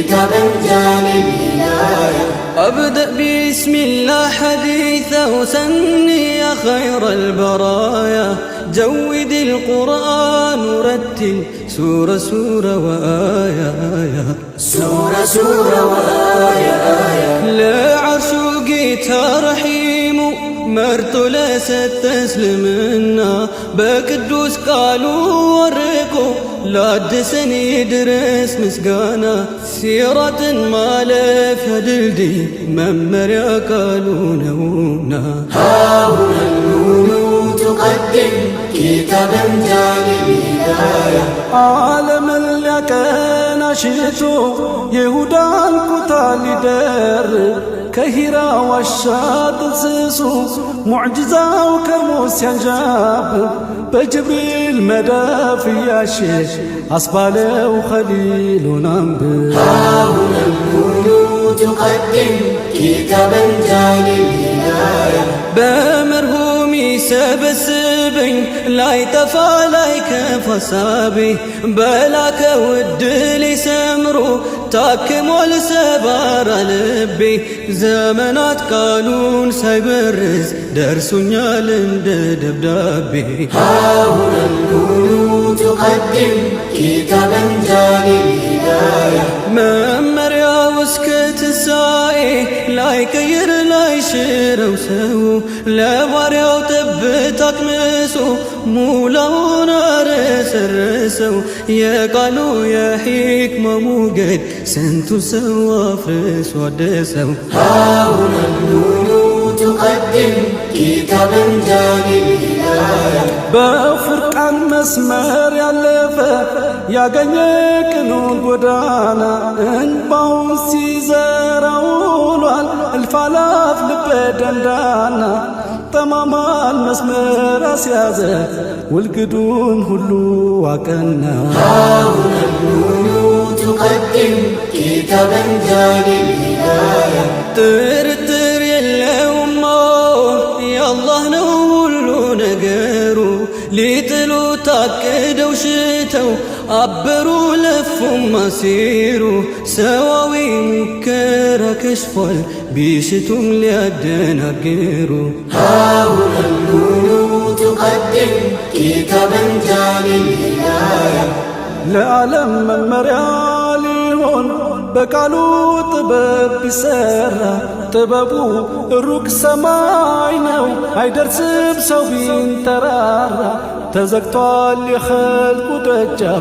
كتابا جاء للهداية. أبدأ بسم الله حديثه سني يا خير البرايا، جود القرآن رتل سورة سورة وآية آية، سورة سورة وآية آية. ለዓርሹ ጌታ ረሒሙ መርጦ ለሰጠ እስልምና፣ በቅዱስ ቃሉ ወርቆ ላደሰን ይድረስ ምስጋና። ሲራጥን ማለፊያ ድልድይ መመሪያ ቃሉ ነውና። هاهنا النون تقدم كتابا جاء للهداية. ዓለምን ሊያቀና ሽቶ የይሁዳን ኩታ ሊደርብ፣ ከሂራ ዋሻ ጥንስሱ ሙዕጅዛው ከርሞ ሲያንዣብብ፣ በጅብሪል መዳፍ እያሸ አስባለው ኸሊሉን አንብብ። هاهنا النون تقدم كتابا جاء للهداية. በመርሁም ይሰበስበኝ ላይጠፋ ላይከፋ ሀሳቤ፣ በላከው ዕድል ሰምሮ ታክሟል ሰባራ ልቤ። ዘመናት ቃሉን ሳይበርዝ ደርሶኛል እንደ ደብዳቤ። هاهنا النون تقدم كتابا جاء للهداية. መመሪያው እስከ ትንሣኤ ላይቀይር ላይሽረው ሰው፣ ለባሪያው ጠብታ አቅምሶ ሙላውን አረሰረሰው። የቃሉ የሒክማ ሞገድ ስንቱ ሰው አፍርሶ አደሰው። هاهنا النون تقدم كتابا جاء للهداية. በፉርቃን መስመር ያለፈ ያገኘ ቅኑን ጎዳና፣ እንባውን ሲዘራ ውሏል እልፍ አላፍ ልበ ደንዳና። ጠማማን መስመር አስያዘ ውልግዱን ሁሉ አቀና። هاهنا النون تقدم كتابا جاء للهداية. ጥርጥር የለውም የአላህ ነው ሁሉ ነገሩ። ሊጥሉ ታቅደው ሽተው አበሩ ለፉም ማሲሩ። ሰዋዊ ሙከራ ከሽፏል ቢሽቱም ሊያደናግሩ። هاهنا النون تقدم كتابا جاء للهداية. ለዓለም መመሪያ ሊሆን በቃሉ ጥበብ ቢሰራ፣ ጥበቡ ሩቅ ሰማይ ነው አይደርስም ሰው ቢንጠራራ። ተዘግቷል የኸልቁ ደጃፍ።